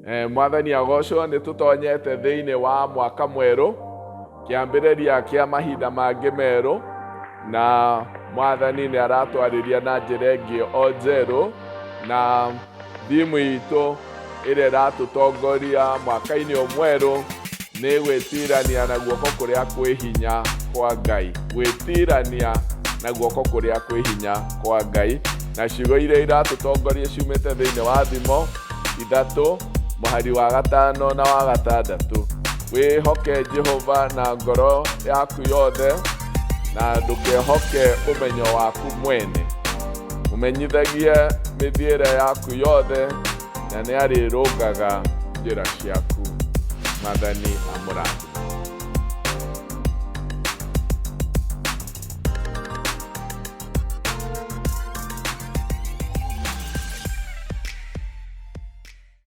Eh, Mwathani agocwo. Nĩ tũtonyete thĩinĩ wa mwaka mwerũ, kĩambĩrĩria kĩa mahinda mangĩ merũ, na Mwathani nĩ aratwarĩria na njĩra ĩngĩ o njerũ, na thimu itũ ĩrĩa ĩratũtongoria mwaka-inĩ ũyũ mwerũ nĩ gwĩtirania na guoko kũrĩa kwĩ hinya kwa Ngai, gwĩtirania na guoko kũrĩa kwĩ hinya kwa Ngai. Na ciugo iria iratũtongoria ciumĩte thĩinĩ wa Thimo 3 mũhari wa 5 na wa 6: "Wĩhoke Jehova na ngoro yaku yothe, na ndũkehoke ũmenyo waku mwene. Mũmenyithagie mĩthiĩre yaku yothe, na nĩ arĩrũngaga njĩra ciaku." Mwathani amũrathime.